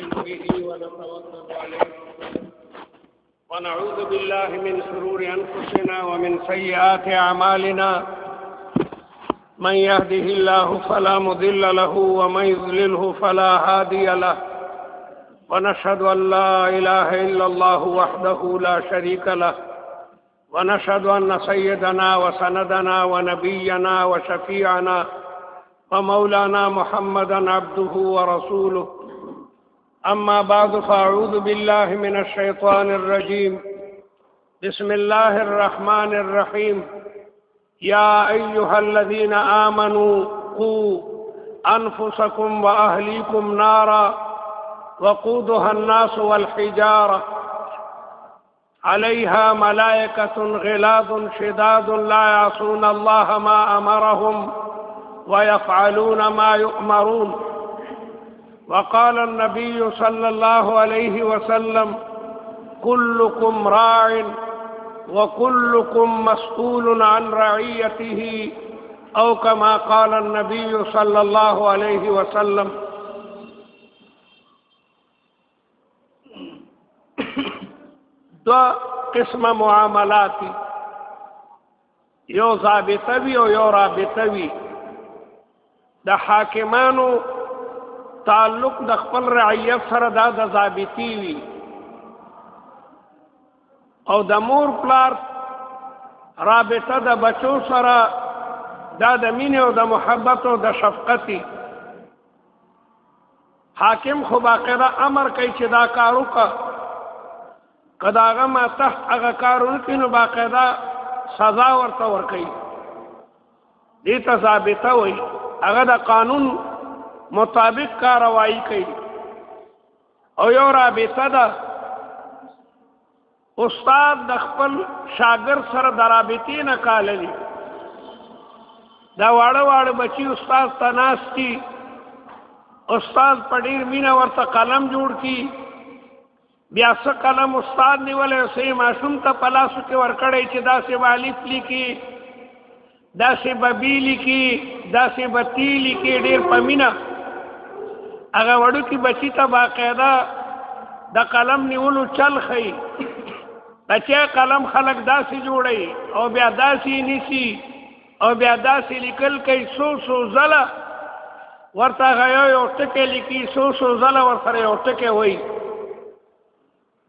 نؤمن به ونتوكل عليه ونعوذ بالله من شرور أنفسنا ومن سيئات أعمالنا. من يهده الله فلا مضل له ومن يضلله فلا هادي له. ونشهد أن لا إله إلا الله وحده لا شريك له، ونشهد أن سيدنا وسندنا ونبينا وشفيعنا ومولانا محمدا عبده ورسوله. أما بعد، فأعوذ بالله من الشيطان الرجيم. بسم الله الرحمن الرحيم. يا أيها الذين آمنوا قوا أنفسكم وأهليكم نارا وقودها الناس والحجارة عليها ملائكة غلاظ شداد لا يعصون الله ما أمرهم ويفعلون ما يؤمرون. وقال النبي صلى الله عليه وسلم: كلكم راع وكلكم مسؤول عن رعيته، أو كما قال النبي صلى الله عليه وسلم. دو قسمه معاملات، یو ضابطه وي او یو رابطه وي. د حاکمانو تعلق د خپل رعیت سره دا د ضابطي وي، او د مور پلار رابطه د بچو سره دا د مینې او د محبت او د شفقتي. حاکم خو باقاعده امر کوي چې دا کار وکړه، که د هغه ما تحت هغه کار ونکړي نو باقاعده سزا ورته ورکوي. دې ته ضابطه وایي، هغه د قانون مطابق کاروايي کوي. او یو رابطه ده، استاد د خپل شاګرد سره د رابطې نه کاللي. دا واړه واړه بچي استاد ته ناست دي، استاد په ډېر مینه ورته قلم جوړ کړي، بیا څه قلم استاد نیولی څه یې ماشوم ته په لاسو کې ورکړی چې داسې به الف لیکي، داسې به بي لیکي، داسې به تی لیکي. ډېر په مینه هغه وړوکي بچي ته باقاعده د قلم نیولو چل ښیي. بچی قلم خلک داسې جوړوي او بیا داسې نیسي او بیا داسې لیکل کوي، څو څو ځله ورته هغه یو یو ټکی لیکي، څو څو ځله ورسره یو ټکی وایي.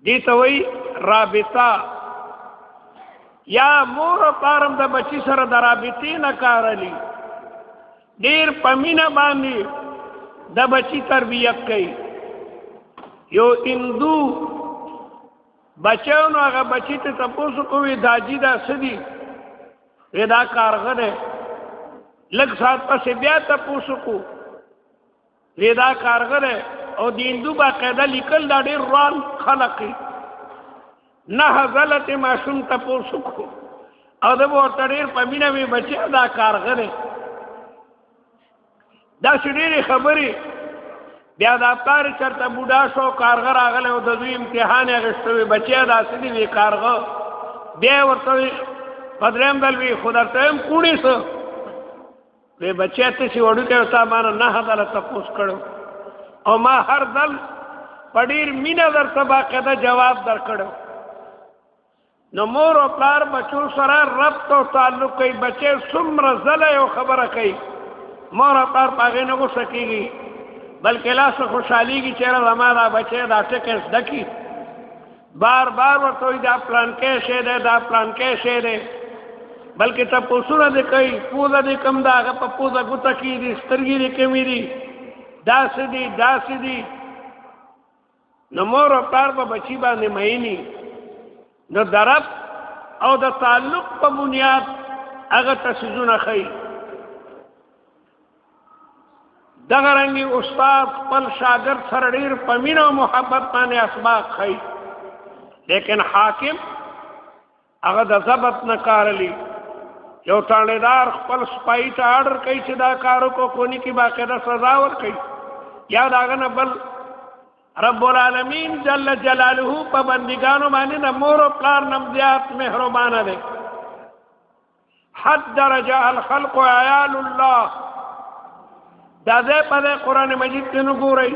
دې ته وایي رابطه. یا مور او پلار هم د بچي سره د رابطې نه کارلي، ډېر په مینه باندې د بچي تربیت کوي. یو هندو بچیانو هغه بچي ته تپوس کوي، داجي دا څه دي؟ وی دا کارغه دی. لږ ساعت پسې بیا تپوس کو، وی دا کارغه دی. او د هندو باقاعده لیکل دا ډېر روان خلق دي. نه ځله ته ماشوم تپوس کو او ده به ورته ډېر په مینه وي، بچیه دا کارغه دی. داسې ډېرې خبرې. بیا دا پلار چېرته بوډا شو، کارغه راغلی او د دوی امتحان یې اخیستی، وي بچیه دا څه دي؟ وي کارغه. بیا یې ورته وي په درېیم ځل وي خو درته وایم کوڼې څه؟ وی بچیه ته چې وړوکی وې تا ما نه نهه ځله تپوس کړی او ما هر ځل په ډېر مینه درته باقاعده جواب درکړی. نو مور او پلار بچو سره ربط او تعلق کوي. بچی څومره ځله یو خبره کوي، مور او پلار په هغې نه غوسه کېږي، بلکې لا څه خوشحالېږي چې یاره زما دا بچی دا ټکی زده کړي. بار بار ورته وایي دا پلانکی شی دی، دا پلانکی شی دی، بلکې تپوسونه دې کوي، پوزه دې کوم ده، هغه په پوزه ګوته کېږي، سترګې دې کومې دي، داسې دي داسې دي. نو مور او پلار په بچي باندې مئیني. نو د رب او د تعلق په بنیاد هغه ته څیزونه ښیي. دغه رنګې استاد خپل شاګرد سره ډېر په مینه او محبت باندې اسباق ښیي، لیکن حاکم هغه د ضبط نه کارلی. یو تاڼېدار خپل سپایي ته آرډر کوي چې دا کار وکړو، کونی کې باقاعده سزا ورکوي. یا د هغه نه بل رب العالمین جل جلاله په بندګانو باندې د مور او پلار نم زیات مهربانه دی. حد درجه الخلق عیال الله. دا ځای په ځای قرآن مجید کې نو ګورئ.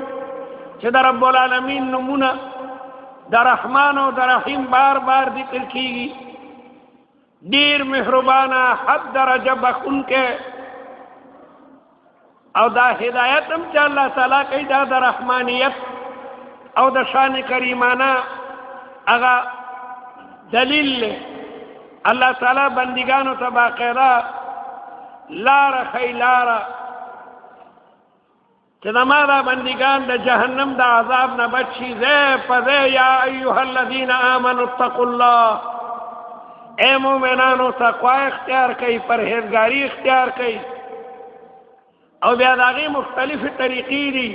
چې د رب العالمین نمونه د رحمان او د رحیم بار بار ذکر کیږي. ډیر مهربانه، حد درجه بخون کې، او دا هدایت هم چې الله تعالی کوي، دا د رحمانیت او د شان کریمانه هغه دلیل دی. الله تعالی بندگانو ته باقاعده لار خی لار چې زما دا بندگان د جهنم د عذاب نه بچ شي. ځای په ځای، یا ایها الذین آمنوا اتقوا الله، اے مومنانو، تقوا اختیار کړئ، پرهیزګاری اختیار کړئ. او بیا د هغې مختلفې طریقې دي.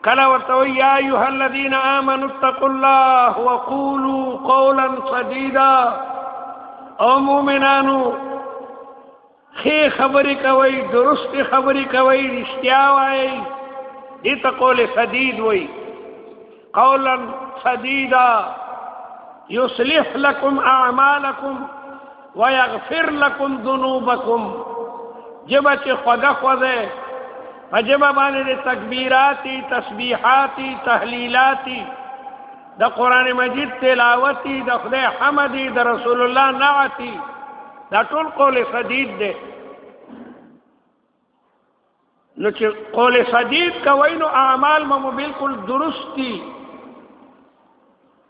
کله ورته وایي، یا ایها الذین آمنوا اتقوا الله وقولوا قولا سدیدا، او مومنانو، ښې خبرې کوئ، درست خبرې کوئ، رښتیا وایئ. دې ته قول سدید وایي. قولا سدیدا يصلح لكم اعمالكم ويغفر لكم ذنوبكم. جبه چې خوږه خوځه، په جبه باندې د تکبیراتی، تسبیحاتی، تهلیلاتی، د قران مجید تلاوتی، د خدای حمدی، د رسول الله نعتی، دا ټول قول سدید دی. نو چې قول سدید کوي، نو اعمال مو بالکل درست دي.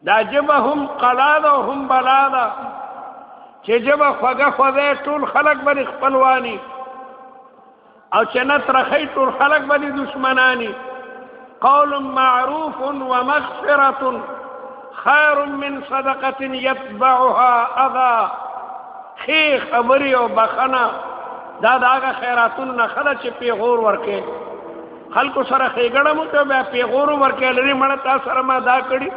دا جبه هم قلا ده او هم بلا ده. چې جبه خوږه خوږه، ټول خلق باندې خپلوانی، او چې نه ترخی، ټول خلق باندې دشمنانی. قول معروف ومغفرة خير من صدقة يتبعها أذى. ښې خبرې او بخنه دا د هغه خیراتونو نه ښه ده چې پیغور ورکې. خلکو سره ښېګڼه مو کوه، بیا پیغور ورکې، لري مړه تا سره ما دا کړي.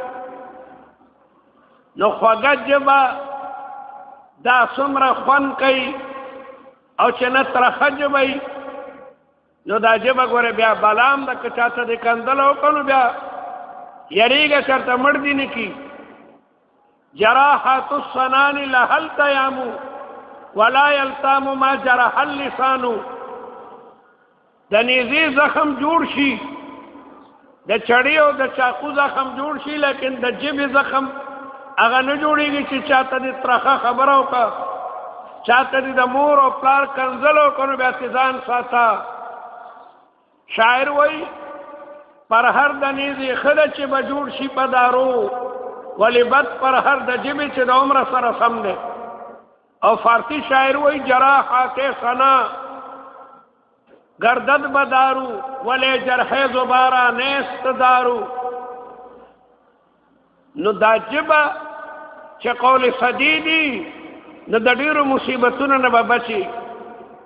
نو خوږه ژبه دا څومره خوند کوي، او چې نه ترخه ژبه، نو دا ژبه ګوره بیا بلام ده. که چاته د کندل وکړو، بیا یریږه چرته مړ دي نه کی. جراحات السنان لها التيام ولا يلتام ما جرح اللسان. د نیزې زخم جوړ شي، د چړې او د چاقو زخم جوړ شي، لیکن د جبې زخم هغه نه جوړیږي چې چاته د ترخه خبره وکړه، چاته د مور او پلار کنزل وکړو، بیا ځان ساته. شاعر وای، پر هر د نیزې خده چې به جوړ شي په دارو، ولی بد پر هر د جبې چې د عمر سره سم دی. او فارسی شاعر وای، جراحات سنا گردد بدارو، ولی جرح زبارا نیست دارو. نو دا جبه چې قول سدیدی، نو د ډیرو مصیبتونو نه به بچي.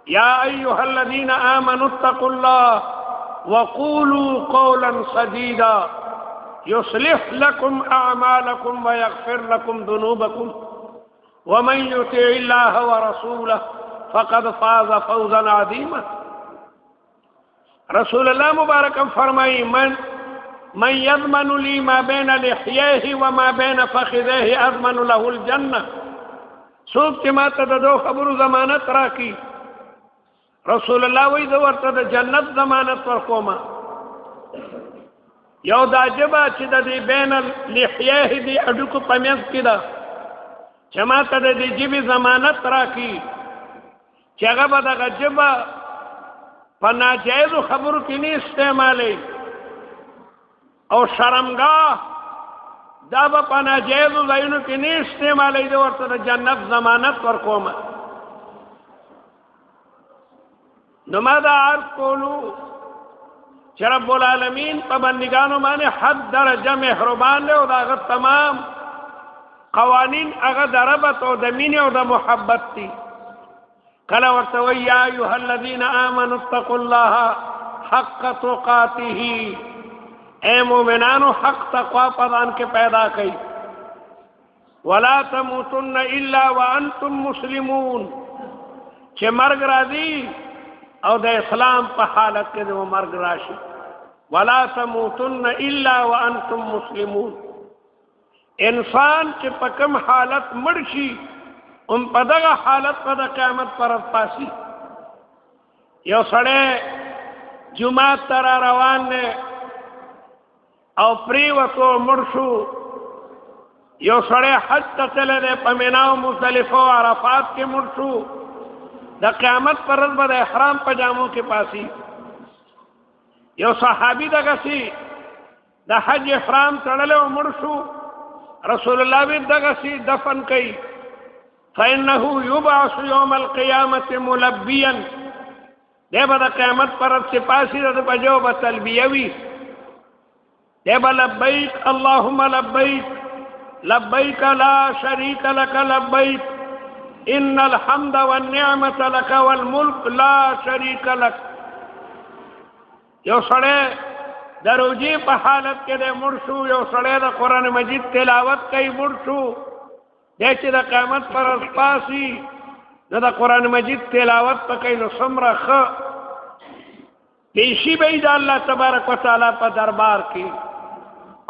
یا ایها الذین آمنوا اتقوا الله وقولوا قولا سديدا يصلح لكم أعمالكم ويغفر لكم ذنوبكم ومن يطع الله ورسوله فقد فاز فوزا عظيما. رسول الله مبارک فرمایي، من يضمن لي ما بين لحييه وما بين فخذيه اضمن له الجنه. څوک چې ما ته د دوه خبرو ضمانت راکړي، رسول الله وایي، زه ورته د جنت ضمانت ورکوم. یو دا جبه چې د دې بین لحیه دی اډوکو په منځ کې ده، چې ما ته د دې جبې ضمانت راکړي چې هغه به دغه جبه په ناجایزو خبرو کې نه استعمالوي، او شرمګاه دا به په ناجایزو ځایونو کې نه استعمالوي، زه ورته د جنت ضمانت ورکوم. نو ما دا عرض کولو چې رب العالمین په بندګانو باندې حد درجه مهربان دی، او دا هغه تمام قوانین هغه د ربط او د مینې او د محبت دي. کله ورته وایي، یا ایها الذین آمنوا اتقوا الله حق تقاته، اے مومنانو، حق تقوا په ځان کې پیدا کړئ، ولا تموتن الا وانتم مسلمون، چې مرګ راځي او د اسلام په حالت کې د مرګ راشي. ولا تموتن الا وانتم مسلمون. انسان چې په کوم حالت مړ شي، هم په دغه حالت په د قیامت پر پاسي. یو سړی جمعه تر روان دی. او پریوتو مړ شو. یو سړی حج ته تللی دی، په مینا او مزدلفه او عرفات کې مړ شو، د قیامت پر ورځ به د احرام په جامو کې پاسي. یو صحابي دغسې د حج احرام تړلی او مړ شو، رسول الله به دغسې دفن کوي. فإنه يبعث يوم القيامة ملبيا، دی به د قیامت پر ورځ چې پاسي د په جو به تلبیه وي، دی به لبیک اللهم لبیک، لبیک لا شریک لک لبیک، ان الحمد والنعمة لك والملک لا شریک لک. یو سړی د روجې په حالت کې دی مړ شو، یو سړی د قرآن مجید تلاوت کوي مړ شو، دی چې د قیامت پر ورځ پاسي نو د قرآن مجید تلاوت پکې، نو څومره ښه پیشي به د الله تبارک وتعالی په دربار کې.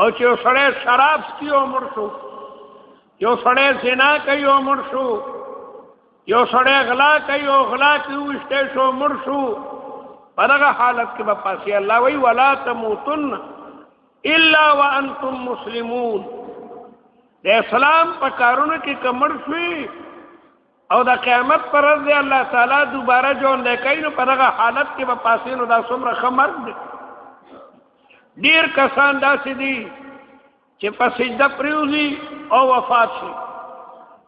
او چې یو سړی شراب څکي او مړ شو، یو سړی زنا کوي او مړ شو، یو سړی غلا کوي او غلا کې وویشتی شو مړ شو، په دغه حالت کې به پاسي. الله وایي ولا تموتن الا وانتم مسلمون. د اسلام په کارونو کې کمړ شوي او د قیامت پر ورځ دی الله تعالی دوباره ژوندی کوي، نو په دغه حالت کې به پاسې، نو دا څومره ښه مرګ دی. ډېر کسان داسې دي چې په سجده پریوځي او وفات شي.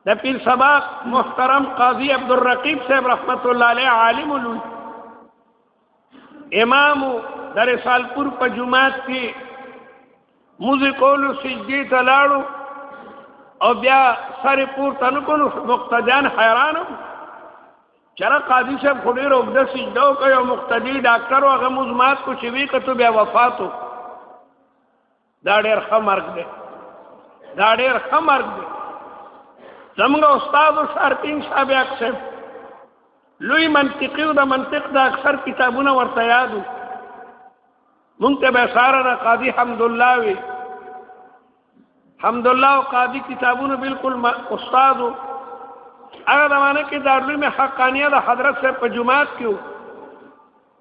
د پیر سبا محترم قاضي عبدالرقیب صاحب رحمت الله علیه عالم لوی امام د رسالپور په جومات کې موزه کولو، سجدې ته لاړو او بیا سر پورته نه کړو. مقتدیان حیران، چېرې قاضي صاحب خو ډېر اوږده سجده وکړه او مقتدي ډاکټر هغه موز مات کو چې وی کتو بیا وفات. دا ډېر ښه مرګ دی، دا ډېر ښه مرګ دی. زمونږ استاد شارپین صاحب اکثر لوی منطقي او د منطق د اکثر کتابونه ورته یادو. مونږ ته به ساره د قاضي حمدالله وي، حمدالله او قاضي کتابونو بالکل استاد. هغه زمانه کې دارالعلوم حقانیه د حضرت صاحب په جومات کې،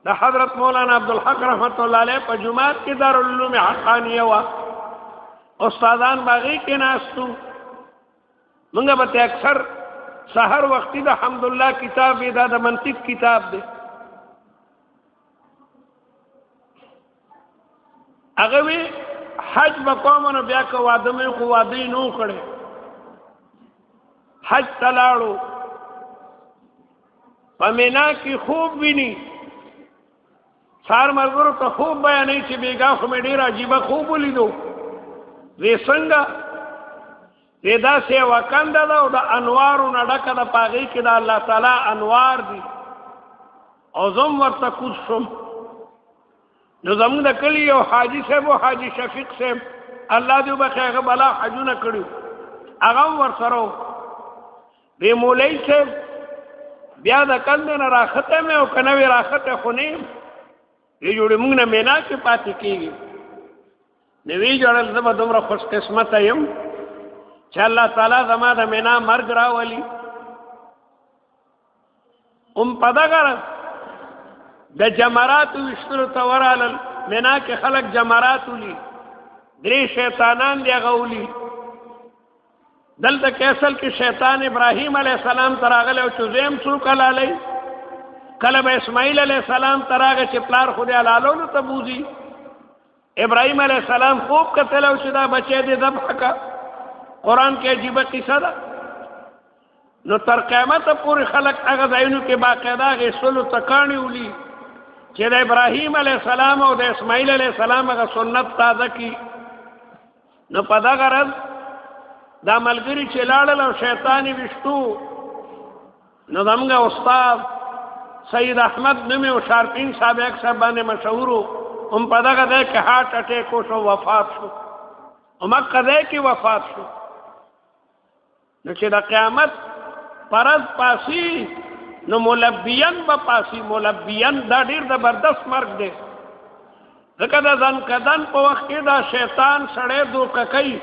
د حضرت مولانا عبدالحق رحمت الله علیه په جومات کې دارالعلوم حقانیه وه. استادان باغی کې ناستو، مونږ به ته اکثر سحر وختي د حمدالله کتاب وي، دا د منطق کتاب دی. هغه وی حج به کوم، نو بیا که واده مې خو واده یې نو کړی. حج ته لاړو، په مینا کې خوب ویني، سار ملګرو ته خوب بیانوي چې بېګا خو مې ډېر عجیبه خوب ولیدو. وی څنګه؟ وی داسې یوه کنده ده او د انوارو نه ډکه ده، په هغې کې د الله تعالی انوار دي او زه هم ورته کوز شوم. نو زموږ د کلي یو حاجي صاحب و، حاجي شفیق صاحب، الله دې وبخښي، هغه بلا حجونه کړي، هغه هم ورسره و. وی مولوي صاحب بیا د کندې نه راختی مې او که نه وي راختی خو نه یم. وی جوړې مونږ نه مینا کې پاتې کېږي. نو وی جوړل زه به دومره خوش قسمته یم چې الله تعالی زما د مینا مرګ راولي. هم په دغه ورځ د جمراتو ویشتلو ته ورالل. مینا کې خلک جمرات ولي، درې شیطانان دی هغه ولي. دلته کې اصل کې شیطان ابراهیم علیه السلام ته راغلی او چې زوی هم څوک حلالوي. کله به اسماعیل علیه السلام ته راغی چې پلار خو دې حلالولو ته بوځي. ابراهیم علیه السلام خوب کتل او چې دا بچی دې ذبح کا. قرآن کې عجیبه قصه ده. نو تر قیامت پورې خلک هغه ځایونو کې باقاعده هغې سلو ته کاڼي ولي چې د ابراهیم علیه السلام او د اسماعیل علیه السلام هغه سنت تازه کړي. نو په دغه ورځ دا ملګري چې لاړل او شیطان یې ویشتو، نو زمونږ استاد سید احمد نومې او شارپین صاحب یک صاحب باندې مشهور و، هم په دغه ځای کې هارټ اټیک وشو، وفات شو، هم هغه ځای کې وفات شو. نو چې د قیامت پرز پاسی نو ملبیان به پاسی. ملبیان دا ډیر زبردست مرګ دی، ځکه د ځان کدن په وخت کې دا شیطان سړی دوکه کوي.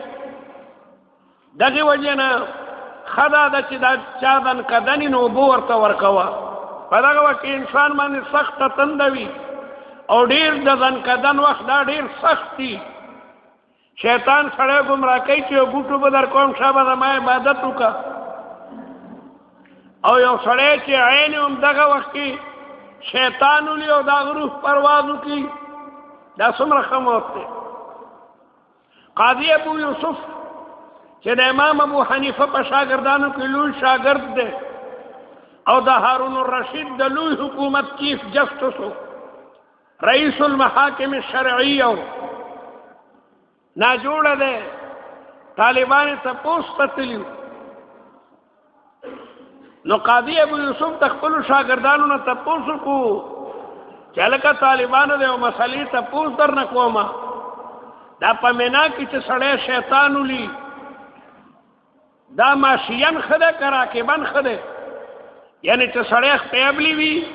دغې وجې نه ښه دا ده چې دا چا ځان کدني نو اوبه ورته ورکوه. په دغه وخت کې انسان باندې سخته تنده وي او ډېر د ځان کدن وخت دا ډېر سخت دي. شیطان سړی ګمراه کوي چې یو بوټو به در کوم، شابه زما عبادت وکړه. او یو سړی چې عین هم دغه وخت کې شیطان ولي او دا روح پرواز وکړي، دا څومره ښه موت دی. قاضي ابو یوسف چې د امام ابو حنیفه په شاګردانو کې لوی شاګرد دی او د هارون الرشید د لوی حکومت چیف جسټس، رئیس المحاکم الشرعیه، نا جوړه ده. طالبان ته پوسټ تلیو، نو قاضي ابو یوسف د خپل شاګردانو نه تپوس کو چې لکه طالبانو د مسلې تپوس در نه کومه، دا په مینا کې چې سړی شیطان ولي، دا ماشیان خده کرا کې بن خده، یعنی چې سړی خپل وي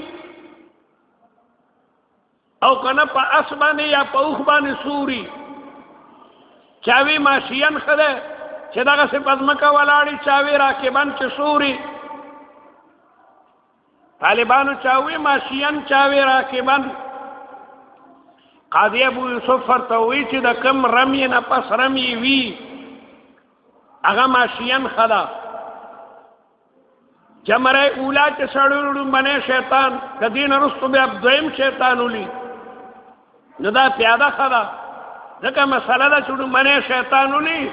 او کنه په اس باندې یا په اوخ باندې سوري. چاوي ماشیان خده چې دغه څه پزمکه ولاړی، چاوي راکبان چې سوري. طالبانو چاوي ماشیان، چاوي راکبان. قاضي ابو یوسف ورته وی چې د کم رمی نه پس رمی وی هغه ماشیان خدا. جمره اولا چې سړی لومبنه شیطان، د دین وروسته بیا دویم شیطان ولي، نو دا پیاده خدا، ځکه مسله ده چې لومبنه شیطان ولي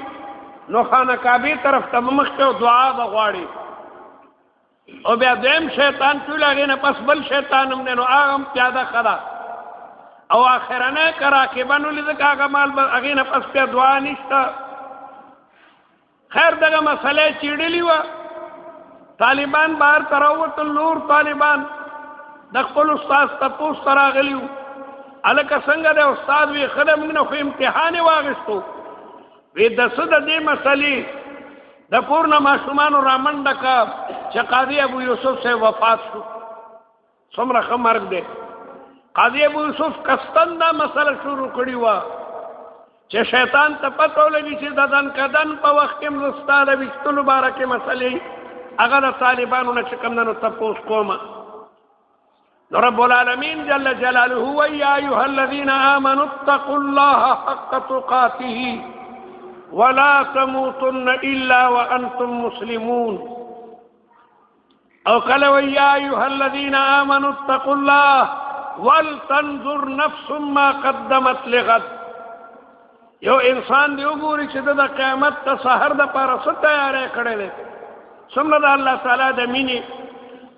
نو خانه کعبه طرف ته مخ ته دعا بغواړي، او بیا دویم شیطان چې هغې نه پس بل شیطان هم دی، نو هغه هم پیاده خدا. او آخرنه که راکبان ولي، ځکه هغه مال به هغې نه پس بیا دعا نشته. خیر دغه مسله چیړلی وه. طالبان بهر ته راووتل، نور طالبان د خپل استاد تپوس ته راغلي وو، هلکه څنګه دی استاد؟ وی ښه دی، موږ نه خو امتحان یې واخیستو. وی د څه د دې مسلې د کور نه ماشومانو رامنډه که چې قاضي ابو یوسف صاحب وفات شو. څومره ښه مرګ دی. قاضي ابو یوسف قصداً دا مسله شروع کړې وه چې شیطان ته پته ولګي چې د دن کدن په وخت کې هم زه ستا د ویشتلو باره کې مسلې هغه د طالبانو نه چې کوم دی نو تپوس کومه. نو رب العالمین جل جلاله وی یا ایها الذین آمنوا اتقوا الله حق تقاته ولا تموتن الا وانتم مسلمون. او کله وی یا ایها الذین آمنوا اتقوا الله ولتنظر نفس ما قدمت لغد. یو انسان دی وګوري چې د قیامت ته سحر د پاره څه تیاری کړی دی، څومره د الله تعالی د مینې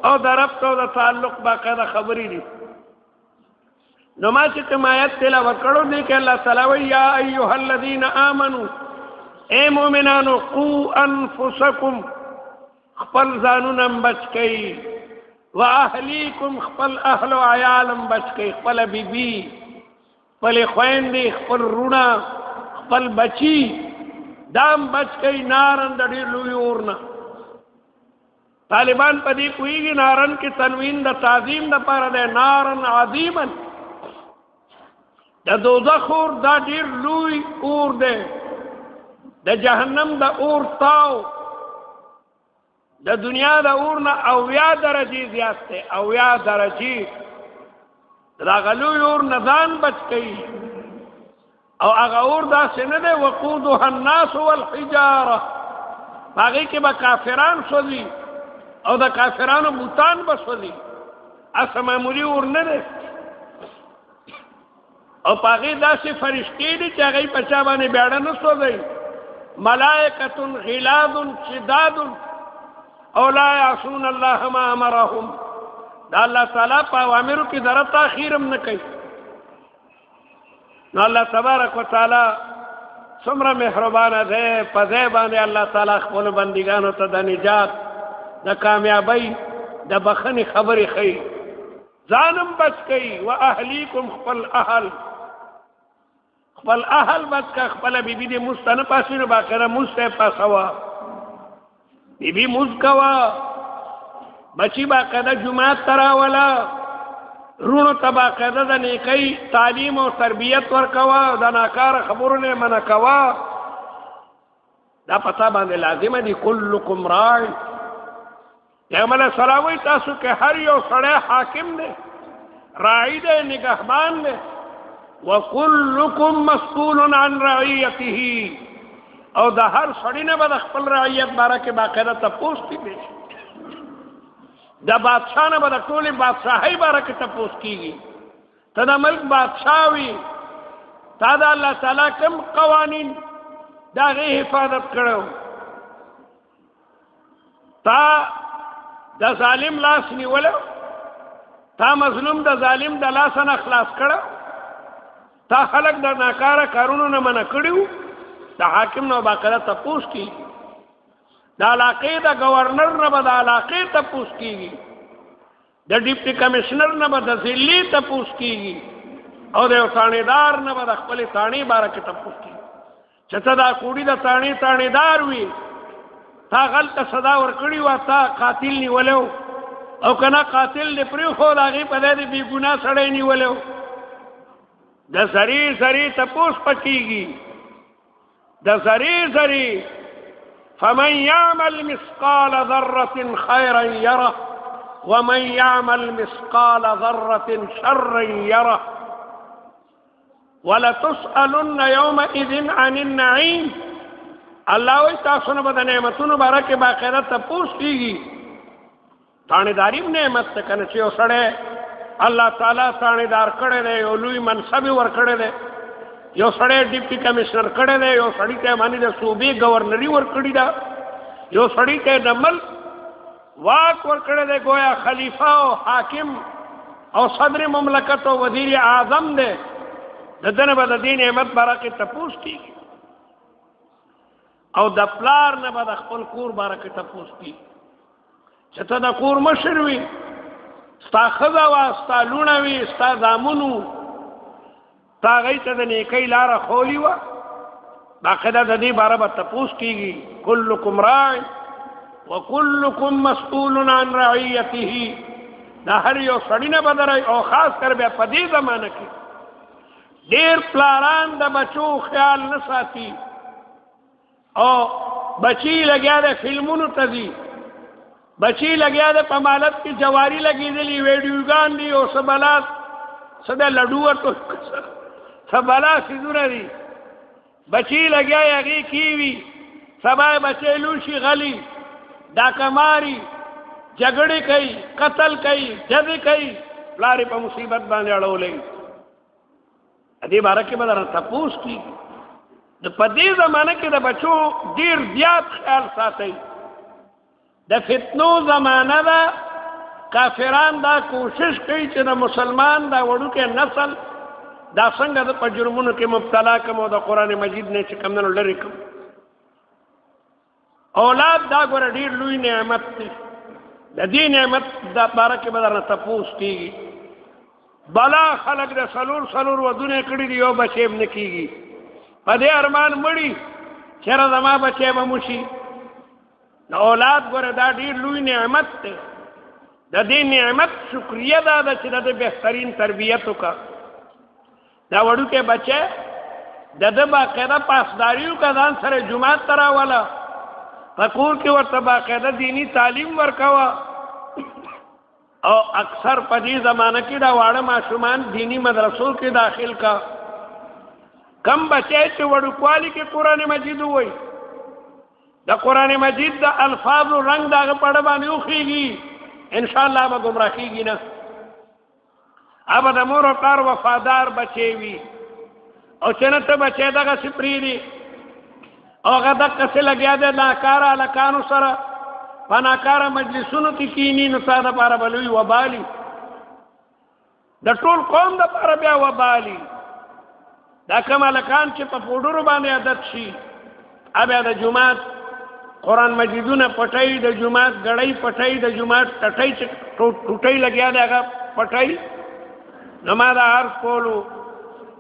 او د ربط او د تعلق باقاعده خبرې دي. نو ما چې کوم آیت تلاوت کړو دی کې الله تعالی وایي یا ایها الذین آمنو، اے مؤمنانو، قو انفسکم، خپل ځانونه بچ کئ، واهلیکم، خپل اهل او عیالم بچ کئ، خپل بیبي، خپل خويندې، خپل رونا، خپل بچي دام بچ کئ نارن د ډېر لوی اور نه. طالبان په دې پوهېږي نارن کې تنوین د تعظیم د پاره دی، نارن عظیما، د دوزخ اور دا ډېر لوی اور دی، د جهنم د اور تاو د دنیا د اور نه 70 درجې زیات دی، 70 درجې. دا غلوی اور نه ځان بچ کوي، او هغه اور داسې نه دی، وقودها الناس والحجاره، هغې کې به کافران سوځي او د کافرانو بوتان به سوځي، هسې معمولي اور نه دی. او په هغې داسې فرشتې دي چې هغوی په چا باندې بیړه نه سوځوي، ملائکة غلاظ شداد او لا يعصون الله ما امرهم. دا الله تعالی په اوامرو کې ذره تاخیر هم نه کوي. نو الله تبارک وتعالى څومره مهربانه دی، په ځای باندې الله تعالی خپلو بندګانو ته د نجات، د کامیابۍ، د بخښنې خبرې ښیي. ځان هم بچ کوي، واهلیکم، خپل اهل، خپل اهل بچ کا. خپل بیبي دې مونځ ته نه پاڅي نو باقاعده مونځ ته یې پاڅوه، بیبي مونځ کوه، بچي باقاعده جومات ته راوله، روڼو ته باقاعده د نیکۍ تعلیم او تربیت ورکوه، د ناکاره خبرو نه منع کوه. دا پتا باندې لازمه دي. کلکم راع، پیغمبر علیه السلام وایي تاسو کې هر یو سړی حاکم دی، راعي دی، نگهبان دی. وکلکم مسئول عن رعیته، او د هر سړی نه به د خپل رعیت باره کې باقاعده تپوس کېږي. د بادشاه نه به د ټولې بادشاهۍ باره کې تپوس کېږي. ته د ملک بادشاه وي، تا د الله تعالی کوم قوانین د هغې حفاظت کړی، تا د ظالم لاس نیولی، تا مظلوم د ظالم د لاس نه خلاص کړو، تا خلق د ناکاره کارونو نه منع کړیو. د حاکم نه باقاعده تپوس کیږي، د علاقې د گورنر نه به د علاقې تپوس کیږي، د ډیپټي کمشنر نه به د ضلعې تپوس کیږي، او د یو تاڼېدار نه به د خپلې تاڼې باره کې تپوس کیږي. چې ته دا کوډي د تاڼې تاڼېدار وي، تا غلطه صدا ورکړي وه، تا قاتل نیولی او که نه قاتل دې پرېښود، هغې په ځای دې بېګناه سړی نیولی. د ذرې ذرې تپوس پکېږي، د ذرې ذرې. فمن يعمل مثقال ذرة خيرا يره ومن يعمل مثقال ذرة شرا يره ولتسألن يومئذ عن النعيم. الله وی تاسو نه به د نعمتونو باره کې باقاعده تپوس کېږي. تاڼېداري هم نعمت دی که نه، چې یو سړی الله تعالی تاڼېدار کړی دی، یو لوی منصب یې ورکړی دی، یو سړی ډیپټي کمشنر کړی دی، یو سړي ته باندې د صوبې ګورنري ورکړې ده، یو سړي ته د ملک واک ورکړی دی، ګویا خلیفه او حاکم او صدر مملکت او وزیر اعظم دی، د ده نه به د دې نعمت باره کې تپوس کېږي، او د پلار نه به د خپل کور باره کې تپوس کېږي. چې ته د کور مشر وي، ستا ښځه وه، ستا لوڼه وي، ستا زامن وو، تا هغوی ته د نیکۍ لاره ښولې وه، باقاعده د دې باره به تپوس کېږي. کلکم راع وکلکم مسؤول عن رعیته. دا هر یو سړی نه به درای، او خاص کر بیا په دې زمانه کې ډېر پلاران د بچو خیال نه ساتي، او بچی لګیا دی فلمونو ته ځي، بچی لګیا دی په مالت کې جواری لګېدلي، ویډیوګان دي، او څه بلا څه د لډو ورته څه بلا څیزونه دي. بچی لګیا یې هغې کېوي، سبا یې بچی لوشي غلي، ډاکه ماري، جګړې کوي، قتل کوي، جزې کوي، پلار یې په مصیبت باندې اړولی. دې باره کې به درنه تپوس کېږي. د په دې زمانه کې د بچو ډېر زیات خیال ساتئ. د فتنو زمانه ده، کافران دا کوشش کوي چې د مسلمان دا وړوکی نسل دا څنګه د په جرمونو کې مبتلا کم او د قرآن مجید نه چې کم دنو لرې کم. اولاد دا ګوره ډېر لوی نعمت دی، د دې نعمت د باره کې به درنه تپوس کېږي. بلا خلک د څلور څلور ودونه کړي دي، یو بچی هم نه کېږي، په دې ارمان مړي چېرې زما بچی به مو شي. د اولاد ګوره دا ډېر لوی نعمت دی، د دې نعمت شکریه دا ده چې د دې بهترین تربیت وکړه. دا وړوکی بچی د ده باقاعده پاسداري وکړه، ځان سره جومات ته راوله، په کور کې ورته باقاعده دیني تعلیم ورکوه. او اکثر په دې زمانه کې دا واړه ماشومان دیني مدرسو کې داخل کا. کم بچی چې وړوکوالي کې قرآن مجید ووایي، د قرآن مجید د الفاظو رنګ د هغه په اړه باندې وخېږي، انشاءالله به ګمراه کېږي نه. هغه د مور او پلار وفادار بچی وي، او چې نه ته بچی دغسې پرېږدي او هغه دقسې لګیا دی ناکاره هلکانو سره په ناکاره مجلسونو کې کینی، نو ستا دپاره به لوی وبالي، د ټول قوم دپاره بیا وبالي. دا کوم هلکان چې په پوډرو باندې عادت شي، بیا د جومات قرآن مجیدونه پټوي، د جومات ګړۍ پټوي، د جومات ټټۍ چې ټوټۍ لګیا دی هغه پټوي. نو ما دا عرض کولو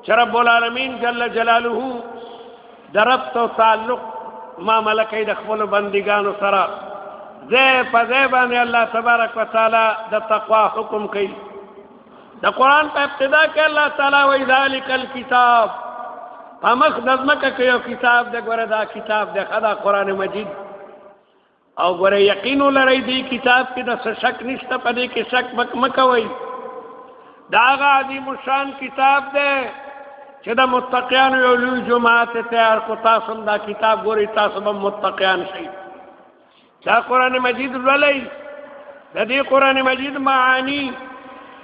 چې رب العالمین جل جلاله د ربط او تعلق معامله کوي د خپلو بندګانو سره. ځای په ځای باندې الله تبارک وتعالی د تقوا حکم کوي. د قرآن په ابتدا کې الله تعالی وایي ذلک الکتاب، په مخ د ځمکه کې یو کتاب دی، ګوره دا کتاب دی، ښه دا قرآن مجید. او ګوره یقین ولرئ دې کتاب کې د څه شک نشته، په دې کې شک مه کوئ. دا هغه عظیم الشان کتاب دی چې د متقیانو یو لوی جماعت تیار کو. تاسو دا کتاب ګورئ، تاسو به متقیان شئ. دا قرآن مجید لولئ، د دې قرآن مجید معانی،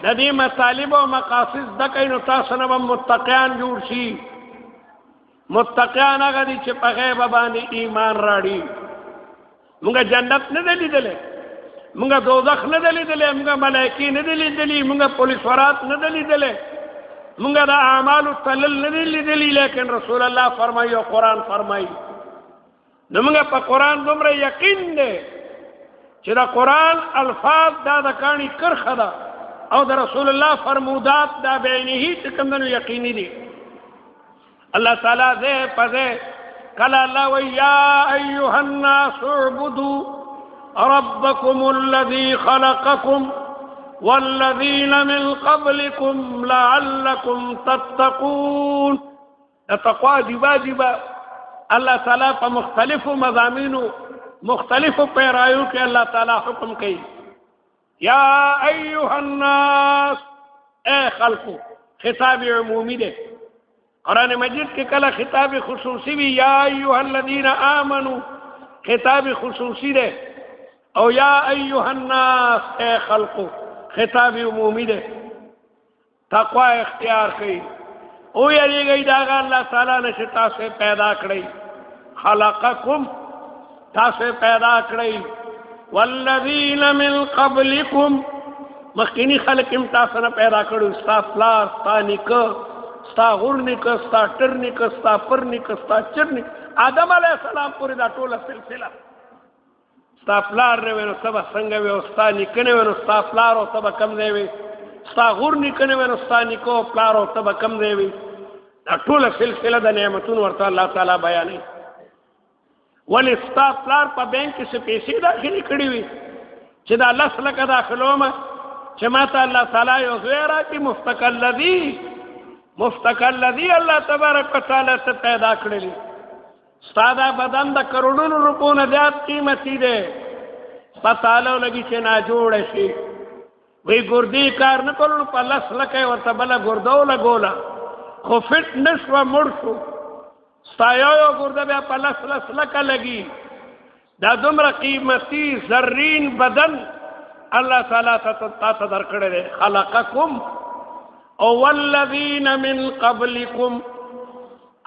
د دې مطالب او مقاصد زده کړئ، نو تاسو نه به متقیان جوړ شي. متقیان هغه دي چې په غیب باندې ایمان راړي. موږ جنت نه دی لیدلی، موږ دوزخ نه دی لیدلی، موږ ملایکې نه دی لیدلي، موږ پولیس ورات نه دی لیدلی، موږ د اعمالو تلل نه دی لیدلي، لیکن رسول الله فرمایي او قرآن فرمایي. نو موږ په قرآن دومره یقین دی چې د قرآن الفاظ دا د کاڼي کرښه ده، او د رسول الله فرمودات دا بعینه چې کوم دنو یقیني دي. الله تعالی ځای په ځای کله الله وایي یا ایها الناس اعبدوا ربكم الذي خلقكم والذين من قبلكم لعلكم تتقون. د تقوا جبا جبا الله تعالی په مختلفو مضامینو مختلفو پیرایو کې الله تعالی حکم کوي. یا ایها الناس، اے خلقو، خطاب عمومی دی. قرآن مجید کې کله خطاب خصوصي وي، یا ایها الذین آمنو خطاب خصوصي دی، او یا ایها الناس اے خلقو خطاب عمومی دی. تقوا اختیار کړئ او یریږئ د هغه الله تعالی نه چې تاسو یې پیدا کړئ. خلقکم، تاسو یې پیدا کړئ. والذین من قبلکم، مخکیني خلک هم تاسو نه پیدا کړو. ستا پلار، ستا نیکه، ستا غور نیکه، ستا ټر نیکه، ستا پر نیکه، ستا چر نیکه، آدم علیه السلام پورې دا ټوله سلسله. ستا پلار نه وي نو ته به څنګه وې، او ستا نیکه نه وي نو ستا پلار او ته به کوم ځای وې، ستا غور نیکه نه وي نو ستا نیکه او پلار او ته به کوم ځای وې. دا ټوله سلسله د نعمتونو ورته الله تعالی بیانوي. ولې ستا پلار په بانک کې څه پیسې داخلې کړې وي چې دا لس لکه داخلوم چې ما ته الله تعالی یو زوی راکړي، مفتک الذي الله تبارک وتعالی ته پیدا کړلی. ستا دا بدن د کروڑونو روپو نه زیات قیمتي دی، پته لګي چې ناجوړ شي. وی ګردې کار نه کولو، په لس لکه یې ورته بله ګرده ولګوله، خو فټ نه شوه، مړ شو. ستا یو یو ګرده بیا په لس لس لکه لګي. دا دومره قیمتي زرین بدن الله تعالی تا ته درکړی دی. خلقکم او والذین من قبلکم،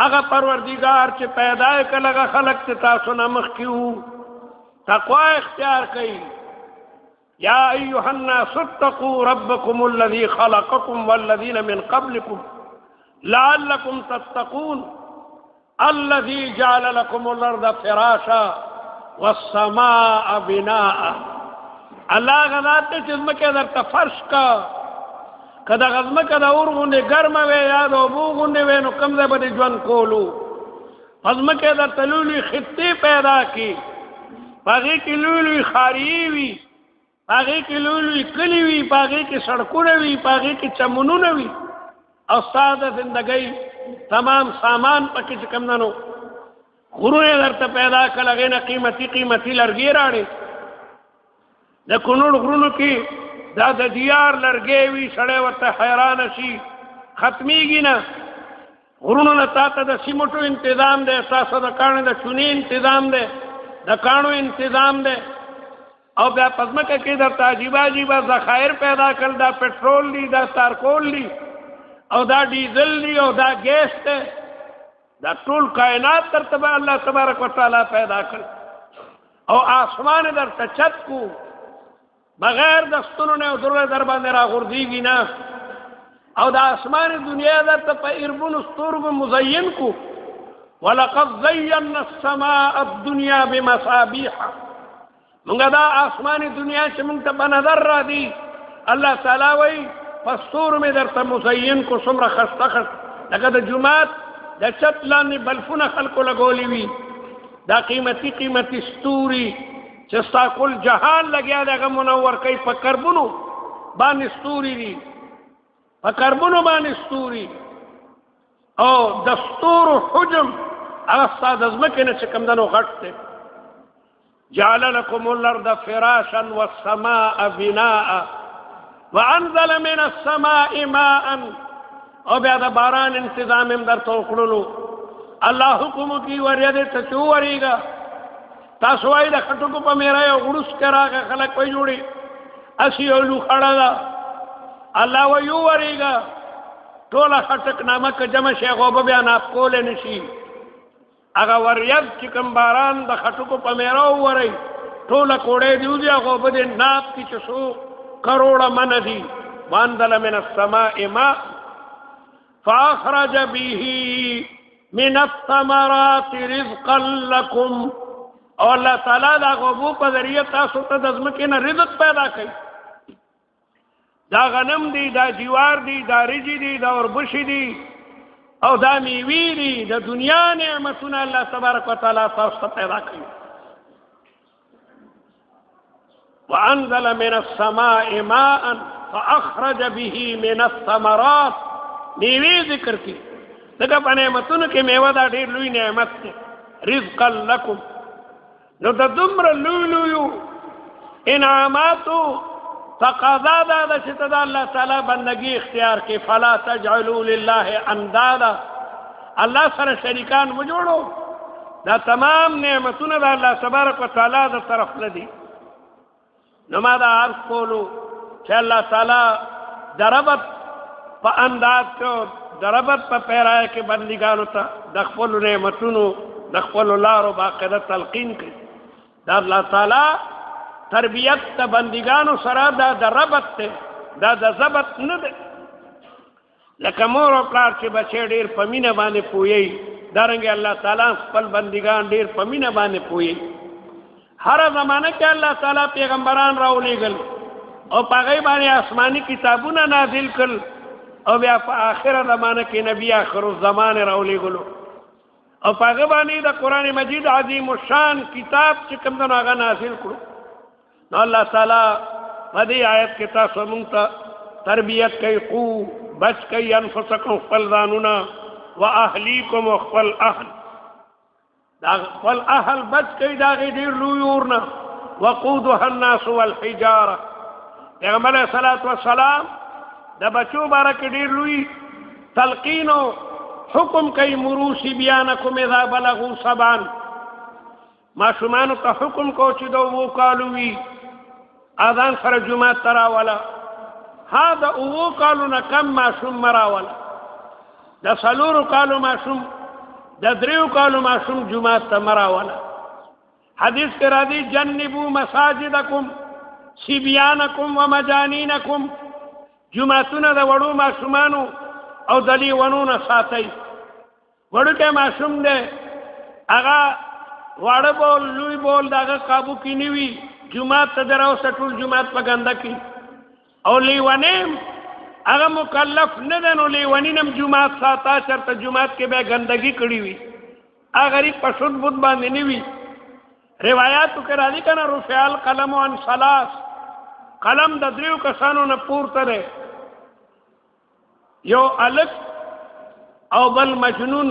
هغه پروردګار چې پیدا یې کړل هغه خلق چې تاسو نه مخکې وو، تقوا اختیار کړئ. یا ایها الناس اتقوا ربکم الذی خلقکم والذین من قبلکم لعلکم تتقون الذي جعل لكم الارض فراشا والسماء بناء. الله غذات ته چې ځمکه درته فرش کا، که دغه ځمکه د اور غوندې ګرمه وي یا د اوبو غوندې وي، نو کوم ځای به دې ژوند کولو؟ په ځمکه درته لوی لوی خطې پیدا کړي، په هغې کې لوی لوی ښاریې وي، په هغې کې لوی لوی کلي وي، په هغې کې سړکونه وي، په هغې کې چمنونه وي، او ستا د زندګۍ تمام سامان پکې چې کوم نه نو غرونه درته پیدا کړل، هغې نه قیمتي قیمتي لرګي راړي. د کونړ غرونو کې دا د دیار لرګی وي، سړی ورته حیران شي، ختمیږي نه. غرونو نه تا ته د سیمټو انتظام دی، ستاسو د کاڼو د چونې انتظام دی، د کاڼو انتظام دی، او بیا په ځمکه کې درته عجیبه عجیبه ذخایر پیدا کړل. دا پټرول دي، دا تارکول دي، او دا ډیزل دي، او دا ګیس دی. دا ټول کائنات درته به الله تبارک وتعالی پیدا کړ، او آسمان درته چت کو، بغیر د ستونو نه درو در باندې راغورځېږي نه. او د آسمان دنیا درته په اربونو ستورګو مزین کو. ولقد زینا السماء الدنیا بمصابیح. مونږ دا آسمان دنیا چې مونږ ته په نظر را دي، الله تعالی وایي په ستورو مې درته مزین کو، څومره خسته خسته لکه د جومات د چت لاندې بلفونه خلکو لګولي وي. دا قیمتي قیمتي ستوري چې ستا کل جهان لګیا دی، هغه منور کوي. په کربونو باندې ستوري دي، په کربونو باندې ستوري، او د ستورو حجم هغه ستا د ځمکې نه چې کوم دی نو غټ دی. جعل لكم الأرض فراشا والسماء بناء وأنزل من السماء ماء، او بیا د باران انتظام هم درته وکړلو. الله حکم کی وریا دې ته چو وریګا. تاسو وای د خټکو په میرا یو غړوس کراغه خلک وای جوړي اسی یو لوخړه ده. الله وای یو وریګا ټوله خټک نامه که جمع شي غوبه بیا ناپ کول نشي. هغه وریاد چې کوم باران د خټکو په میرا وری ټوله کوړې دیو دی غوبه دې ناپ کی چې څو کروڑه من دي. وانزل من السماء ماء فاخرج به من الثمرات رزقا لكم. او الله تعالی دا غوبو په ذریعہ تاسو ته د ځمکې نه رزق پیدا کوي. دا غنم دی، دا جوار دی، دا رجی دی، دا اوربشي دی او دا میوې دي. د دنیا نعمتونه الله تبارک وتعالی تاسو ته پیدا کوي. وانزل من السماء ماء فاخرج به من الثمرات. میوې ذکر کی دغه په نعمتونو کې میوه دا ډېر لوی نعمت دی. رزقا لكم. نو د دومره لوی لویو انعاماتو تقاضا دا ده چې ته د الله تعالی بندگی اختیار کې. فلا تجعلوا لله اندادا. الله سره شریکان مه جوړو. دا تمام نعمتونه د الله تبارک وتعالی د طرف نه دي. نو ما دا عرض کولو چې الله تعالی د ربط په انداز کې د ربط په پیرایه کې بندګانو ته د خپلو نعمتونو د خپلو لارو باقاعده تلقین کوي. دا الله تعالی تربیت د بندګانو سره دا د ربط دی، دا د ضبط نه دی. لکه مور او پلار چې بچی ډېر په مینه باندې پوهوي، دارنګه الله تعالی خپل بندګان ډېر په مینه باندې پوهوي. هره زمانه کې الله تعالی پیغمبران راولېږل او په هغې باندې آسماني کتابونه نازل کړل او بیا په آخره زمانه کې نبی آخر الزمان راولېږلو او په هغه باندې د قرآن مجید عظیم الشان کتاب چې کوم دی نو هغه نازل کړو. نو الله تعالی په دې آیت کې تاسو مونږ ته تربیت کوي، قو بچ کوي انفسکم خپل ځانونه واهلیکم او خپل اهل. دا خپل اهل بچ کوي د هغې ډېر لوی اور نه. وقودها الناس والحجاره. پیغمبر علیه الصلاة والسلام د بچو باره کې ډېر لوی تلقین او حکم کوي. مرو صبیانکم اذا بلغوا سبعا. ماشومانو ته حکم کو چې د اوو کالو وي اذان سره جومات ته راوله. ها د اوو کالو نه کم ماشوم مه راوله. د څلورو کالو ماشوم، د دریو کالو ماشوم جومات ته مه راوله. حدیث کې راځي جنبو مساجدکم صبیانکم ومجانینکم. جوماتونه د وړو ماشومانو او د لیونو نه ساتئ. وړوکی ماشوم دی، هغه واړه بول لوی بول د هغه قابو کې نه وي، جومات ته دې راوسته ټول جومات په ګنده کې. او لیونی هغه مکلف نه دی، نو لیوني نه هم جومات ساته، چېرته جومات کې بیا ګندګي کړې وي، هغه غریب په شد بود باندې نه وي. روایاتو کې راځي که نه، رفع القلم عن ثلاث. قلم د دریو کسانو نه پورته دی، یو الک او بل مجنون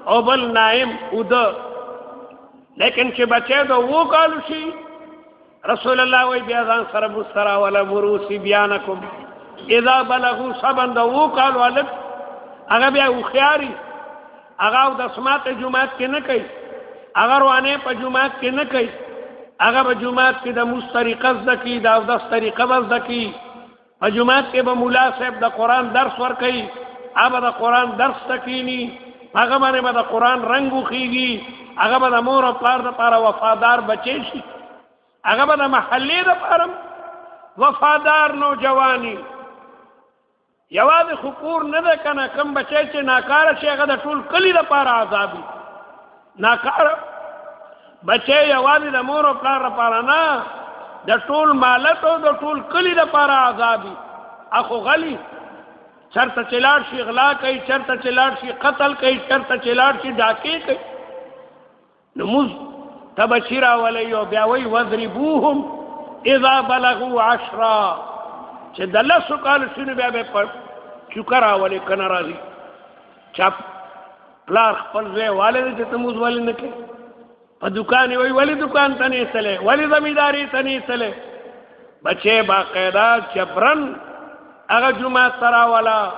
او بل نایم اوده. لیکن چې بچی د اوو کالو شي، رسول الله وایي بیا ځان سره بسترا ولا مرو صبیانکم اذا بلغوا سبعا. د اوو کالو هلک هغه بیا هوښیاري، هغه اودس ماته جومات کې نه کوي، هغه روانې په جومات کې نه کوي، هغه به جومات کې د موس طریقه زده کړي، د اودس طریقه به زده کړي. په جومات کې به مولا صاحب د قرآن درس ورکوي، هغه به د قرآن درس ته کښېني، هغه باندې به د قرآن رنګ وخیږي، هغه به د مور او پلار دپاره وفادار بچی شي، هغه به د محلې دپاره وفادار نوجواني. یوازې خو کور نه ده که نه، کوم بچی چې ناکاره شي هغه د ټول کلي دپاره عذاب وي. ناکاره بچی یوازې د مور او پلار لپاره نه، د ټول مالت او د ټول کلي دپاره عذاب وي. اخو غلی چرته چې لاړ شي غلا کوي، چرته چې لاړ شي قتل کوي، چرته چې لاړ شي ډاکې کوي. نو موږ ته بچي راولئ او بیا وایي واضربوهم اذا بلغوا عشرا. چې د لسو کالو شي نو بیا به یې په چوکه راولئ که نه راځي. چا پلار خپل زوی والی دی چې ته موز ولې نه کوې؟ په دکان یې وایي ولې دکان ته نه تللی، ولې زمینداري ته نه تللی؟ بچی باقاعده جبرن هغه جومات ته راوله.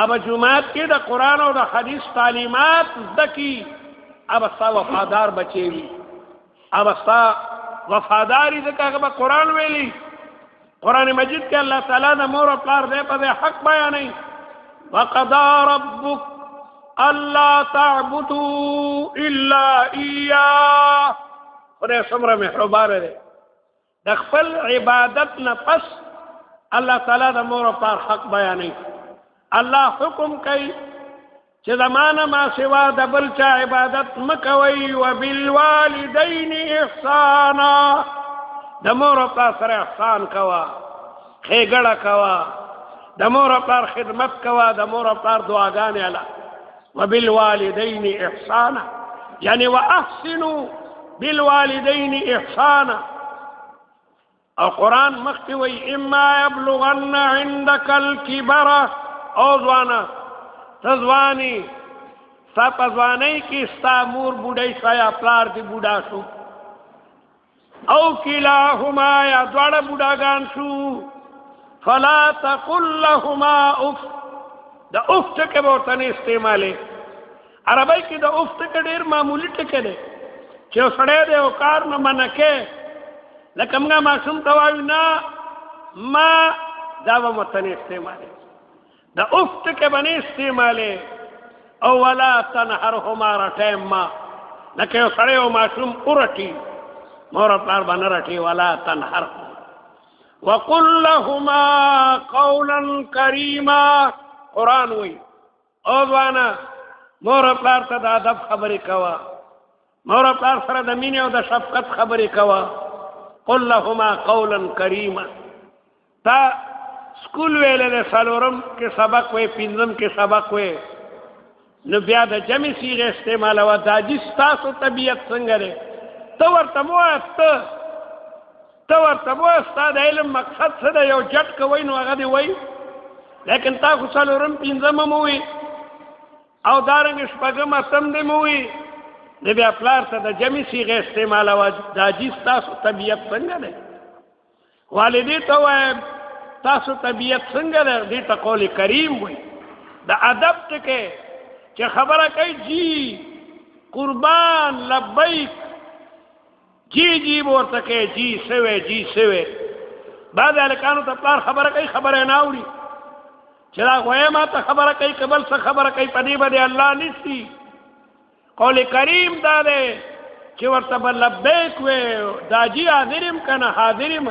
اب جمعات کې د قران او د حدیث تعلیمات زده کی، اب ستا وفادار بچي وي، اب ستا وفاداری ځکه هغه قران ویلی. قران مجید کې الله تعالی د مور او پلار دې په حق بیانوي، وقضى ربك الا تعبدوا الا اياه. خدای څومره مهربان دی، د خپل عبادت نه پس الله تعالی د مور او پلار حق بیانوي. الله حکم کوي چې زمانه ما سوا د بل چا عبادت مکوي، وبالوالدین احسانا، د مور او پلار سره احسان کوه، ښېګړه کوه، د مور او پلار خدمت کوه، د مور او پلار دعاګانې اله. وبالوالدین احسانا یعنی واحسنوا بالوالدین احسانا. او قرآن مخکې وایي اما یبلغن عندک الکبر، او ځوانه ته ځواني، ستا په ځوانۍ کې ستا مور بوډۍ شوه یا پلار دې بوډا شو، او کلاهما یا دواړه بوډاګان شو، فلا تقل لهما اف. د اف ټکی به ورته نه استعمالې. عربۍ کې د اف ټکی ډېر معمولي ټکی دی چې یو سړی دی او کار نه منع کوي، لکه موږ ماشوم ته وایو نه ما، دا به ورته نه استعمالې. د اف ټکی به نه استعمالې. او ولا تنهرهما رټی ما، لکه یو سړی او ماشوم ورټي، مور او پلار به نه رټي. ولا تنهرهما وقل لهما قولا کریما. قرآن وایي او ځوانه مور او پلار ته د ادب خبرې کوه، مور او پلار سره د مینې او د شفقت خبرې کوه. قل لهما قولا کریما. تا سکول ویلې دی، څلورم کې سبق وې، پنځم کې سبق وې، نو بیا د جمع صیغه استعمالوه. دا جي ستاسو طبیعت څنګه دی، ته ورته مه وایه، ته ورته مه وایه ستا د علم مقصد څه دی. یو جټ که وایي نو هغه دې وایي، لیکن تا خو څلورم پنځم هم ووایي او دارنګه شپږم اتم دې مه وایي، نو بیا پلار ته د جمع صیغه استعمالوه. دا جي ستاسو طبیعت څنګه دی. والدې ته وایه تاسو طبیعت څنګه دی، دې ته قول کریم وایي. د ادب ټکی چې خبره کوي جی قربان لبیک، جی جی ورته کوي، جی سوی جی سوی. بعضې هلکانو ته پلار خبره کوي، خبره یې نه اوري، چې دا غویه ما ته خبره کوي که بل څه خبره کوي، په دې باندې الله نیسي. قول کریم دا دی چې ورته به لبیک وې، دا جی حاضر یم که نه حاضر یم.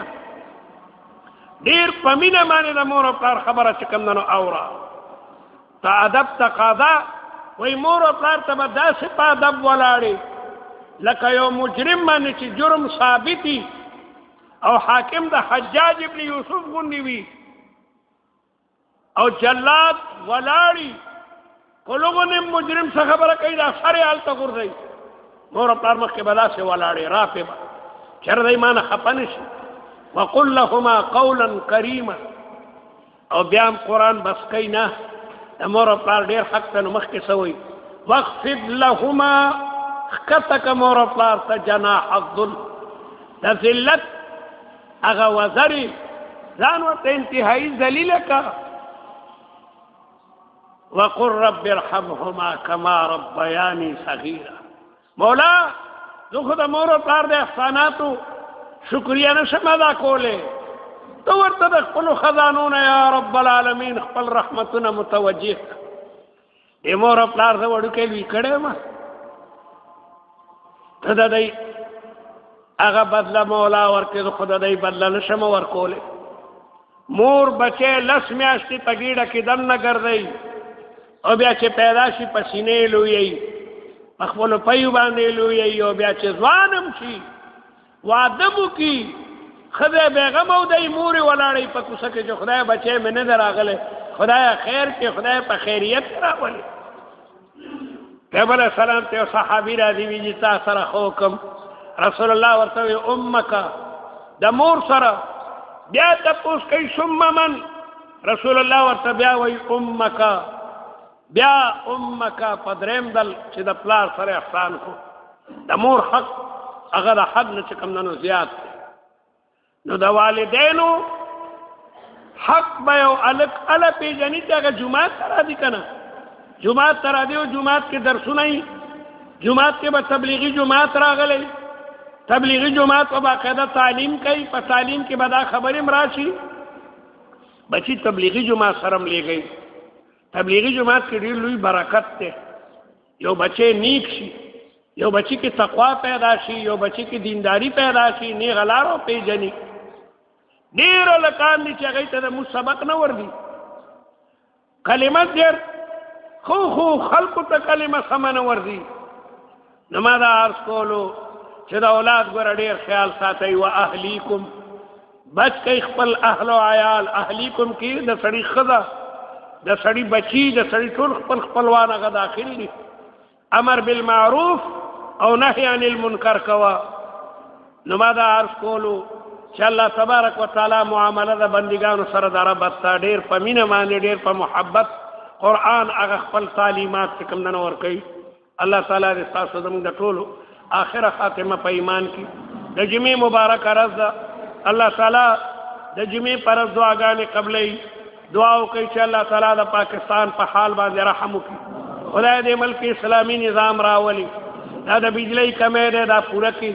ډېر په مینه باندې د مور او پلار خبره چې کوم دی نو اوره. ته ادب تقاضا وایي، مور او پلار ته به داسې په ادب ولاړې لکه یو مجرم باندې چې جرم ثابتي او حاکم د حجاج ابن یوسف غوندې وي او جلاد ولاړي کلوغونې مجرم څه خبره کوي، دا سر یې هلته غورځوي. مور او پلار مخکې به داسې ولاړې راپې به چېرې دی ما نه خفه نه شي. وقل لهما قولا کریما. او بیا هم قرآن بس کوي نه، د مور او پلار ډېر حق ته، نو مخکې څه وایي؟ واخفض لهما، ښکته که مور او پلار ته جناح الذل، د ذلت هغه وزرې ځان ورته انتهایي ذلیله که. وقل رب ارحمهما کما ربیانی صغیرا. مولا زه خو د مور او پلار د احساناتو شکریه نه شم ادا کولی، ته ورته د خپلو خزانو نه یا رب العالمین خپل رحمتونه متوجه کړه. دې مور او پلار زه وړوکی لوی کړی یم، ته د دی هغه بدله مولا ورکړې، زه خو د دی بدله نه شم ورکولی. مور بچی لس میاشتې په ګېډه کې دننه ګرځوي او بیا چې پیدا شي په سینې یې لویوي، په خپلو پیو باندې یې لویوي، او بیا چې ځوان هم شي واده هم وکړي، ښځه یې بېغمه او دی مور یې ولاړوي په کوڅه کې چې خدای بچی مې نه دی راغلی، خدای خیر کې، خدای په خیریت راولي. پیغمبر علیه السلام ته یو صحابي راځي وي چې تا سره ښه وکړم، رسول الله ورته وایي امک، د مور سره. بیا تپوس کوي ثم من، رسول الله ورته بیا وایي امک، بیا امک. په دریم ځل چې د پلار سره احسان کو، د مور حق هغه د حد نه چې کوم دی نو زیات دی. نو د والدینو حق به یو الک اله پیژني چې هغه جومات ته راځي که نه، جومات ته راځي او جومات کې درسونه وي، جومات کې به تبلیغي جومات راغلی، تبلیغي جومات په باقاعده تعلیم کوي، په تعلیم کې به دا خبرې هم راشي. بچي تبلیغي جومات سره هم لېږئ. تبلیغي جومات کې ډېر لوی برکت دی. یو بچی نیک شي، یو بچی کې تقوا پیدا شي، یو بچی کې دینداری پیدا شي، نیغه لاره وپېژني. ډېر هلکان دي چې هغوی ته د موږ سبق نه ورځي، کلمه ډېر خو خو خلکو ته کلمه سمه نه ورځي. نو ما دا عرض کولو چې د اولاد ګوره ډېر خیال ساتئ. و اهلیکم، بچ کئ خپل اهل او عیال. اهلیکم کې د سړي ښځه، د سړي بچي، د سړي ټول خپل خپلوان هغه داخل دي. امر بالمعروف او نهی عن المنکر کوا. نو ما دا عرض کولو چې الله تبارک وتعالى معامله د بندګانو سره د رب تا ډېر په مینه باندې، ډېر په محبت قرآن هغه خپل تعلیمات چې کوم دنه ورکوي. الله تعالی دې تاسو زموږ د ټولو آخره خاتمه په ایمان کې. د جمعې مبارک ورځ ده، الله تعالی د جمعې پر ورځ دعاګانې قبلوي. دعا وکړئ چې الله تعالی د پاکستان په حال باندې رحم وکړي. خدای دې ملک اسلامي نظام راولي. دا د بجلی کمی دی دا پوره کړي.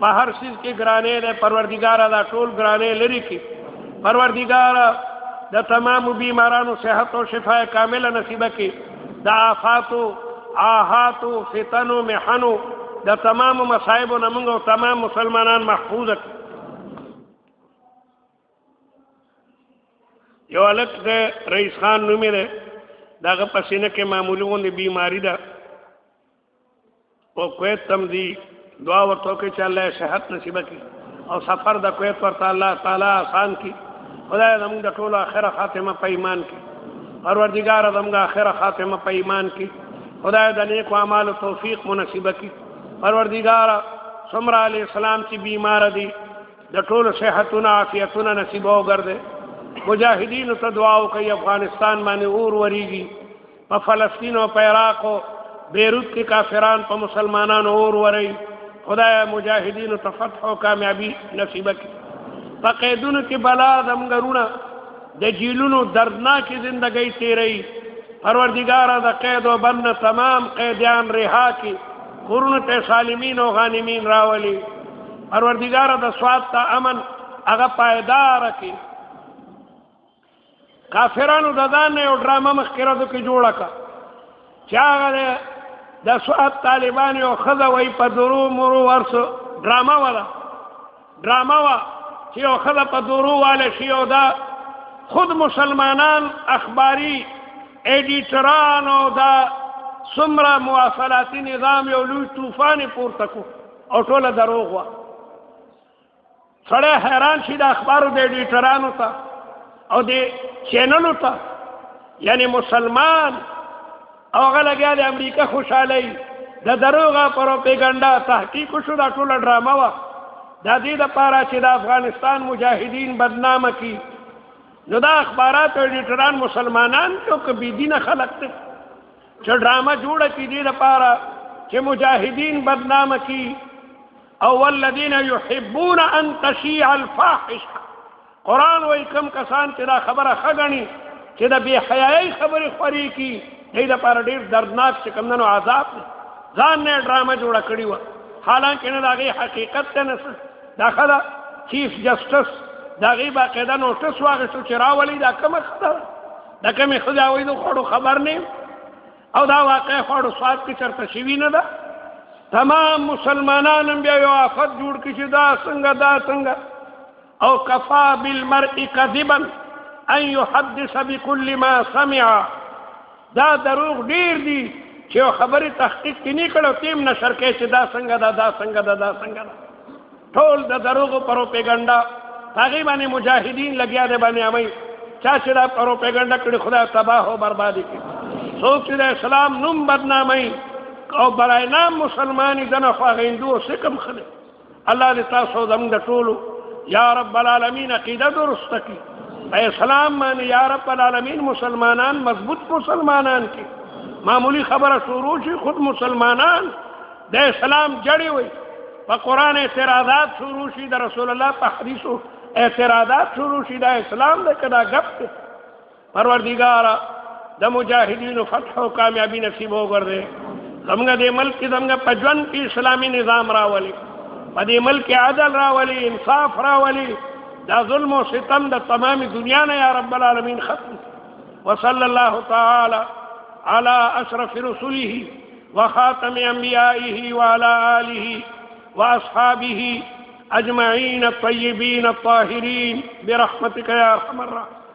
په هر څیز کې ګرانې دی پروردګاره، دا ټول ګرانې لرې کړي. پروردګاره د تمامو بیمارانو صحت او شفا کامله نصیبه کړي. د آفاتو، آهاتو، فتنو، محنو، د تمامو مصائبو نه موږ او تمام مسلمانان محفوظ کړي. یو هلک دی رئیس خان نومې دی، د هغه په سینه کې معمولي غوندې بیماري ده او کویت ته هم ځي. دعا ورته وکړئ چې الله یې صحت نصیبه کړي او سفر د کویت ورته الله تعالی آسان کړي. خدای زموږ د ټولو آخره خاتمه په ایمان کړي. پروردګاره زموږ آخره خاتمه په ایمان کړي. خدای د نیکو اعمالو توفیق مو نصیبه کړي. پروردګاره څومره علیه السلام چې بیمار دي د ټولو صحتونه عافیتونه نصیبه وګرځي. مجاهدینو ته دعا وکړئ. افغانستان باندې اور وریږي، په فلسطین او په عراق او بیروت کې کافران په مسلمانانو اور وري. خدای مجاهدینو ته فتح او کامیابی نصیبه کړي. په قیدونو کې بلا زموږ وروڼه د جیلونو دردناکې زندګۍ تېروي. پروردګاره د قید او بند نه تمام قیدیان رها کړي، کورونو ته سالمین او غانمین راولي. پروردګاره د سواد ته امن هغه پایدار کړي. کافرانو د ځان نه یو ډرامه مخکې ورځو کې جوړه کړه چې هغه د سواد طالبان یو ښځه وایي په درو مرو ورسو ډرامه وه، ده ډرامه وه چې یو ښځه په درو واله شي. او دا خود مسلمانان اخباري ایډیټران او دا څومره مواصلاتي نظام یو لوی طوفان یې پورته کړو او ټوله دروغ وه. سړی حیران شي د اخبارو د ایډیټرانو ته او د چینلو ته، یعنی مسلمان او هغه لګیا د امریکا خوشحالوي د دروغه پروپیګنډا. تحقیق وشو، دا ټوله ډرامه وه د دې دپاره چې د افغانستان مجاهدین بدنامه کړي. نو دا اخبارات او ایډیټران مسلمانان دي او که بېدینه خلک دي چې ډرامه جوړه کړي دې دپاره چې مجاهدین بدنامه کړي. او والذین یحبون ان تشیع الفاحشه، قرآن وایي کم کسان چې دا خبره ښه ګڼي چې د بې حیایۍ خبرې خورې کړي، دې دپاره ډېر دردناک چې کوم دی نو عذاب دی. ځان نه یې ډرامه جوړه کړې وه، حالانکه نه د هغې حقیقت دی نه څه. دا ښه ده چیف جسټس د هغې باقاعده نوټس واخېستو چې راولي دا کومه ښځه ده، د کومې ښځې هغوی د خوړو خبر نه یم او دا واقع خوړو سواد کې چېرته شوي نه ده. تمام مسلمانان هم بیا یو آفت جوړ کړي چې دا څنګه دا څنګه. او کفا بالمرء کذبا ان يحدث بكل ما سمع. دا دروغ ډیر دي چې یو خبرې تحقیق کې نه کړو تیم نشر کوي چې دا څنګه ده دا څنګه ده دا څنګه ده. ټول د دروغو پروپیګنډا هغې باندې مجاهدین لګیا دی باندې امي. چا چې دا پروپیګنډا کړې خدای تباه او بربادي کړي. څوک چې د اسلام نوم بدناموي او برای نام مسلماني دنه خو هغه هندو او سیک هم ښه دی. الله دې تاسو زموږ د ټولو یا رب العالمین عقیده درسته کړي په اسلام باندې. یا رب العالمین مسلمانان مضبوط مسلمانان کړي. معمولی خبره شروع شي خود مسلمانان د اسلام جړې وي، په قرآن اعتراضات شروع شي، د رسول الله په حدیثو اعتراضات شروع شي. دا اسلام ده کدا غپ ده؟ پروردګار، د مجاهدینو فتح او کامیابی نصیب وګرځي. زمونږ د ملک کې، زمونږ په ژوند کې اسلامي نظام راولي، په دې ملک کې عدل راولي، انصاف راولي. دا ظلم او ستم د تمامي دنیا نه یا رب العالمین ختم. وصلى الله تعالى على أشرف رسله وخاتم أنبيائه وعلى آله وأصحابه أجمعين الطيبين الطاهرين برحمتك يا أرحم الراحمين.